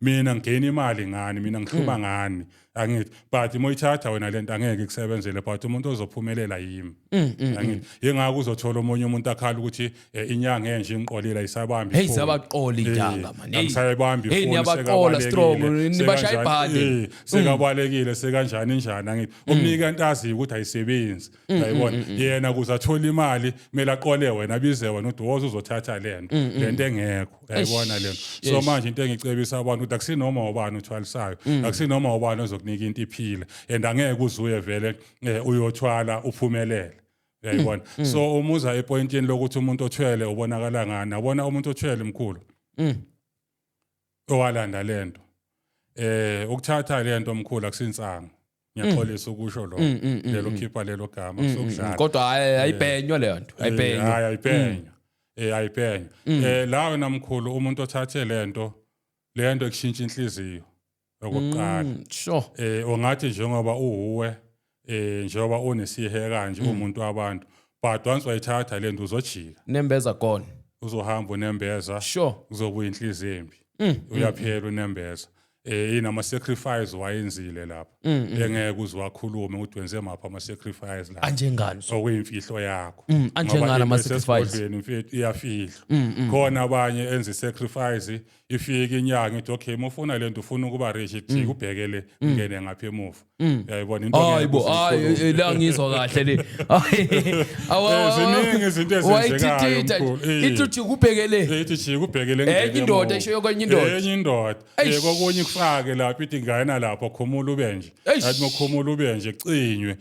Mina ngigena imali ngani, mina ngihluma ngani, angithi? But uma uyithatha wena lento, angeke ikusebenzele, but umuntu ozophumelela yimi, angithi? Yingakho uzothola omunye umuntu akhala ukuthi inyanga enje ingiqolile, ayisabambi Hey, ifoni. ziyabaqola iy'nyanga, man. Hey. Angisayibambi Hey, ifoni, niyabaqola strong, sekabalekile, nibashaya sekanjani, ibhande. Sekabalekile, sekanjani njani, angithi? Umnika into aziyo ukuthi ayisebenzi, uyayibona? Yena kuze athole imali kumele aqole wena, abize wena, uthi woza uzothatha lento, lento engekho, uyayibona lento? So manje into engicebisa abantu ukuthi akusinoma ubani uthwalisayo, akusinoma ubani ozokunika into iphile, and angeke uzuye vele uyothwala uphumelele, uyayibona? So umuza epointini lokuthi umuntu othwele ubonakala ngani? Yabona, umuntu othwele, mkhulu, owalanda lento, ukuthatha lento, mkhulu, akusinsango. Ngiyaxolisa ukusho lo lelo, khipha lelo gama, kusukudlala. Kodwa hayi, ayibhenywa leyo nto, ayibhenywa. Hayi, ayibhenywa, ayibhenywa. La wena mkhulu, umuntu othathe lento, lento ekushintsha inhliziyo okokuqala. Ungathi njengoba uhuwe, njengoba unesihe kanje, umuntu wabantu, but once wayithatha lento, uzojika. Nembeza gone. Uzohamba unembeza. Kuzobuya inhliziyo embi, uyaphela unembeza. Inama sacrifice wayenzile lapha engeke uze wakhulume ukuthi wenze maphi ama sacrifice lapha. Anjengani so? Okuyimfihlo yakho. Anjengani Ngoba ama into sacrifice? esesigodlweni, mfethu, iyafihlwa. Khona abanye enza i-sacrifice, ifike inyanga ithi, "Okay, uma ufuna lento, ufuna ukuba rich, jika ubheke le, ngene ngapha emuva," uyayibona into? Hayi ngeke bo, uze hayi, uyikhulume. la ngizwa kahle le. Hayi, Ziningi izinto ezenzekayo, wayithintitha mkhulu. ithi uthi kubhekele. Ithi jika ubheke le, Enye ngene indoda emuva. isho kwenye indoda. Enye indoda. Eish. Kokunye kufake lapho, ithi ngayena lapho, khumula ube nje. Eish. Athi mokhumula ube nje, cinywe.